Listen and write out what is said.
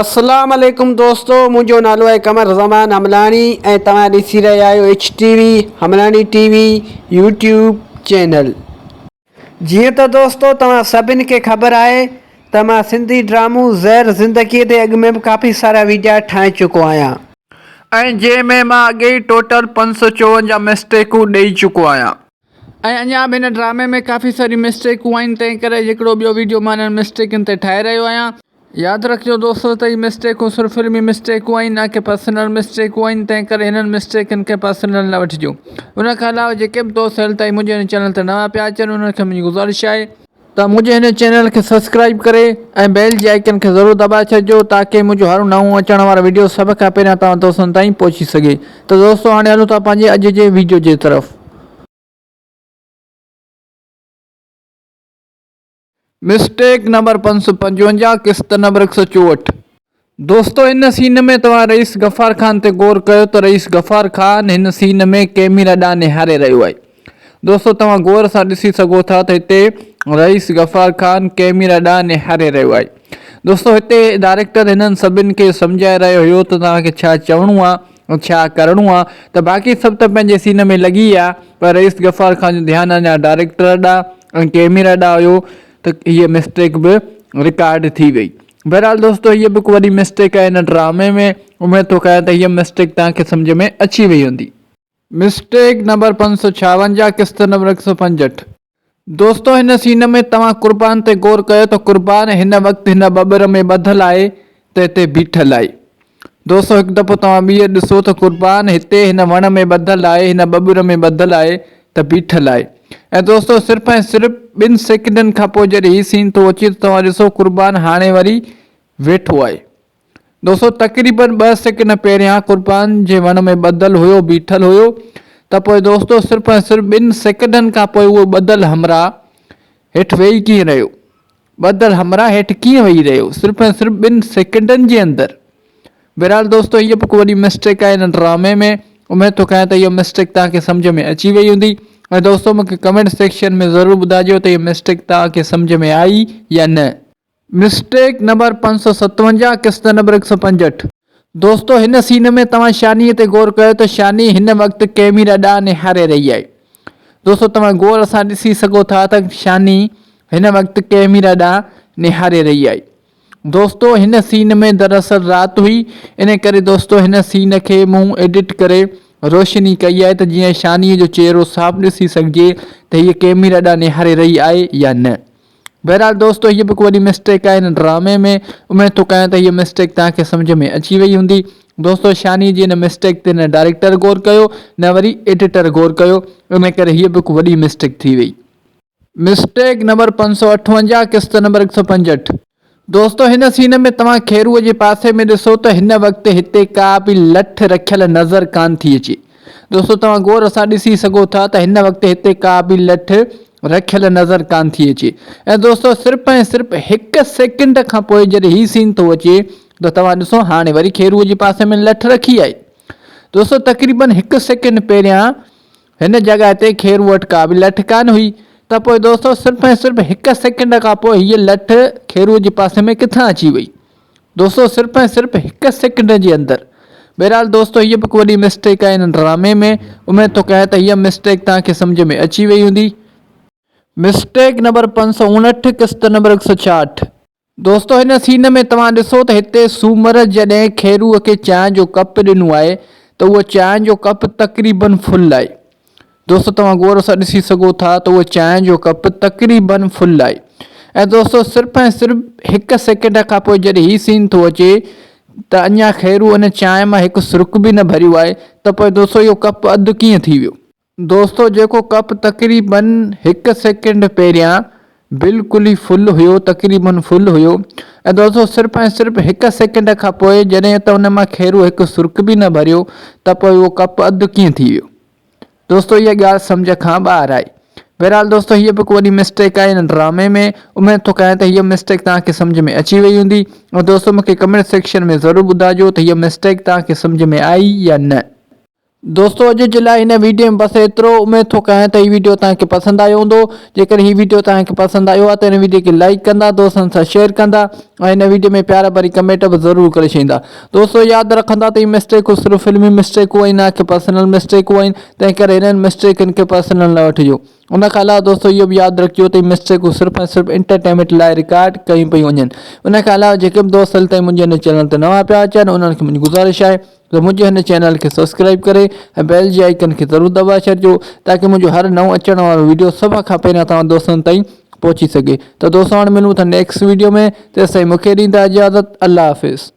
اسلام عليڪم دوستو منهنجو نالو آهي قمر زمان حملاڻي ۽ توهان ڏسي رهيا آهيو H T V Hamlani T V YouTube channel. جيئن ته دوستو توهان سڀن کي خبر آهي ته مان سنڌي ڊرامو زهر زندگي تي اڳ ۾ به ڪافي سارا ويڊيا ٺاهي چڪو آهيان. ۽ جنهن ۾ مان اڳي ئي ٽوٽل 554 مسٽيڪون ڏئي چڪو آهيان. ۽ اڃا به هن ڊرامي ۾ ڪافي ساريون مسٽيڪون آهن تنهن ڪري هڪڙو ٻيو ويڊيو مان انهن مسٽيڪن تي ٺاهي رهيو آهيان. ياد رکجو دوستو ته هي مسٽيڪون صرف فلمي مسٽيڪون آهن نه ڪي پرسنل مسٽيڪون آهن تنهن ڪري هنن مسٽيڪن کي پرسنل نه وٺجو. ان کان علاوه جيڪي به دوست هيل تائين منهنجي هن چينل تي نوان پيا اچن انهن کي منهنجي گذارش آهي ته منهنجي هن چينل کي سبسڪرائيب ڪري ۽ بيل جي آئيڪن کي ضرور دٻائي ڇڏجو تاڪه منهنجو هر نئون اچڻ وارو وڊيو سڀ کان پهريان توهان دوستن تائين پهچي سگهي ته دوستو هاڻي هلون ٿا پنهنجي اڄ جي وڊيو جي طرف. مسٽيڪ نمبر 555 قسط نمبر 164. دوستو هن سين ۾ توهان رئيس غفار خان تي غور ڪيو ته رئيس غفار خان هن سين ۾ ڪيميرا ڏانهن نهاري رهيو آهي. دوستو توهان غور سان ڏسي سگهو ٿا ته هتي رئيس غفار خان ڪيميرا ڏانهن نهاري رهيو آهي. دوستو هتي ڊائريڪٽر هنن سڀن کي سمجهائي رهيو هيو ته توهان کي ڇا چوڻو آهي ۽ ڇا ڪرڻو آهي ته باقي سڀ ته پنهنجي سين ۾ لڳي ويا پر رئيس غفار خان جو ڌيان اڃا ڊائريڪٽر ڏانهن ۽ ڪيميرا ڏانهن هيو ته هيء مسٽيڪ به رڪارڊ ٿي وئي. بهرحال دوستو هيء به هڪ وڏي مسٽيڪ آهي هن ڊرامي ۾ اميد ٿو ڪيان ته هيء مسٽيڪ توهان کي سمجهه ۾ اچي وئي هوندي. مسٽيڪ نمبر 556 قسط نمبر 165. دوستو هن سين ۾ توهان قربان تي غور ڪيو ته قربان هن وقت هن ٻٻر ۾ ٻڌل آهي ته هتي بيٺل آهي. دوستو هڪ دفعو توهان ٻيهر ڏسو ته قربان هتي هن وڻ ۾ ٻڌل آهي هن ٻٻر ۾ ٻڌل آهي ته بيٺل آهي ۽ دوستو صرف ۽ صرف ٻن سيڪنڊن کان پوء جڏهن هي سين ٿو اچي ته توهان ڏسو قربان هاڻي وري ويٺو آهي دوستو تقريبن ٻه سيڪنڊ پهريان قربان جي وڻ ۾ ٻڌل هيو بيٺل هيو ته پوء دوستو صرف ۽ صرف ٻن سيڪنڊن کان پوء اهو ٻڌل همراهه هيٺ ويهي ڪيئن رهيو؟ ٻڌل همراهه هيٺ ڪيئن ويهي رهيو؟ صرف ۽ صرف ٻن سيڪنڊن جي اندر. بهرحال دوستو هيء به هڪ وڏي مسٽيڪ آهي هن ڊرامي ۾. اميد ٿو ڪيان ته اها مسٽيڪ توهان کي سمجهه ۾ اچي وئي هوندي. ۽ دوستو مون کي ڪمينٽ سيڪشن ۾ ضرور ٻڌائجو ته اها مسٽيڪ توهان کي سمجهه ۾ آئي يا نه. مسٽيڪ نمبر 557 قسط نمبر 165. دوستو هن سين ۾ توهان شاني تي غور ڪيو ته شاني هن وقت ڪيميرا ڏانهن نهاري رهي آهي. دوستو توهان غور سان ڏسي سگهو ٿا ته شاني هن وقت ڪيميرا ڏانهن نهاري رهي آهي. دوستو هن سين ۾ دراصل رات هئي ان ڪري دوستو هن سين کي مون ايڊٽ ڪري روشني ڪئي آهي ته جيئن شاني جو چهرو صاف ڏسي سگهجي ته هيء ڪيميرا ڏانهن نهاري رهي آهي يا نه. بهرحال دوستو هيء به هڪ وڏي مسٽيڪ آهي هن ڊرامي ۾ اميد ٿو ڪيان ته هيء مسٽيڪ توهان کي سمجهه ۾ اچي وئي هوندي. دوستو شاني جي هن مسٽيڪ تي نه ڊائريڪٽر غور ڪيو نه وري ايڊيٽر غور ڪيو ان ڪري هيء به هڪ وڏي مسٽيڪ ٿي وئي. مسٽيڪ نمبر 558 قسط نمبر 165. دوستو هن سين ۾ توهان خيروء جي پاسي ۾ ڏسو ته هن وقت هتي ڪا به لٺ رکيل نظر ڪانه ٿي اچي. دوستو توهان غور سان ڏسي سگهو ٿا ته هن وقت هتي ڪا به لٺ رکيل نظر ڪانه ٿي اچي ۽ دوستو صرف ۽ صرف هڪ سيڪنڊ کان پوء جڏهن هي سين ٿو اچي ته توهان ڏسو هاڻي وري خيروء جي پاسي ۾ لٺ رکي آهي. دوستو تقريبن هڪ سيڪنڊ پهريان هن جڳهه تي خير وٽ ڪا به لٺ ڪانه هئي ته پوء دوستو صرف ۽ صرف هڪ سيڪنڊ کان پوء هيء لٺ خيروء جي پاسي ۾ ڪٿان اچي وئي؟ دوستو صرف ۽ صرف هڪ سيڪنڊ جي اندر. بهرحال دوستو هيء به هڪ وڏي مسٽيڪ آهي هن ڊرامي ۾. اميد ٿو ڪيان ته هيء مسٽيڪ توهان کي سمجهه ۾ اچي وئي هوندي. مسٽيڪ نمبر 559 قسط نمبر 166. دوستو هن سين ۾ توهان ڏسو ته هتي سومر جڏهن خيروء کي چانهه جو ڪپ ڏنو آهي ته اهو چانهه جو ڪپ تقريبن فل آهي. دوستو توهان غور سان ڏسي سگهو ٿا ته اهو چانهه جو ڪپ تقريبن فل آهي ۽ دوستو صرف ۽ صرف هڪ سيڪنڊ کان پوء جڏهن هي سين ٿو اچي ته اڃا خيرو ان چانهه مان هڪ سرڪ به نه ڀريو آهي ته پوء دوستو اهو ڪپ اڌ ڪيئن ٿي ويو؟ دوستو جيڪو ڪپ تقريبن هڪ سيڪنڊ پهريان بلڪل ئي فل هيو تقريبن فل هيو ۽ دوستو صرف ۽ صرف هڪ سيڪنڊ کان پوء جڏهن ته ان مان خيرو هڪ سرڪ به نه ڀريو ته پوء اهو ڪپ اڌ ڪيئن ٿي ويو دوستو اها ڳالهه سمجهه کان ٻاهر آهي بهرحال دوستو هيء به هڪ وڏي مسٽيڪ آهي هن ڊرامي ۾ اميد ٿو ڪيان ته هيء مسٽيڪ توهان کي سمجهه ۾ اچي وئي هوندي ۽ دوستو مونکي ڪمينٽ سيڪشن ۾ ضرور ٻڌائجو ته هيء مسٽيڪ توهان کي سمجهه ۾ آئي يا نه. دوستو اڄ جي لاء هن ويڊيو ۾ بس ايترو اميد ٿو ڪيان ته هي ويڊيو توهان کي پسند آيو هوندو جيڪڏهن هي ويڊيو توهان کي پسند آيو آهي ته هن ويڊيو کي لائيڪ ڪندا دوستن سان شيئر ڪندا ۽ هن ويڊيو ۾ پيار ڀري ڪمينٽ به ضرور ڪري ڇڏيندا دوستو ياد رکندا ته هي مسٽيڪون صرف فلمي مسٽيڪون آهن نه ڪي پرسنل مسٽيڪون آهن تنهن ڪري هنن مسٽيڪن کي پرسنل نه وٺجو ان کان علاوه دوستو اهو به ياد رکجو ته هي مسٽيڪون صرف ۽ صرف انٽرٽينمينٽ لاء رڪارڊ ڪيون پيون وڃن ان کان علاوه جيڪي به دوست هل تائين منهنجي هن چينل تي نوان پيا اچن انهن کي منهنجي گذارش آهي ته منهنجي هن چينل کي سبسڪرائب ڪري ۽ بيل جي آئيڪن کي ضرور دٻائي ڇڏجو تاڪه منهنجو هر نئون اچڻ وارو ويڊيو سڀ کان پهريان توهان دوستن تائين پهچي سگهي ته دوستو هاڻي ملون ٿا نيڪسٽ ويڊيو ۾ تيستائين مونکي ڏيندا اجازت الله حافظ.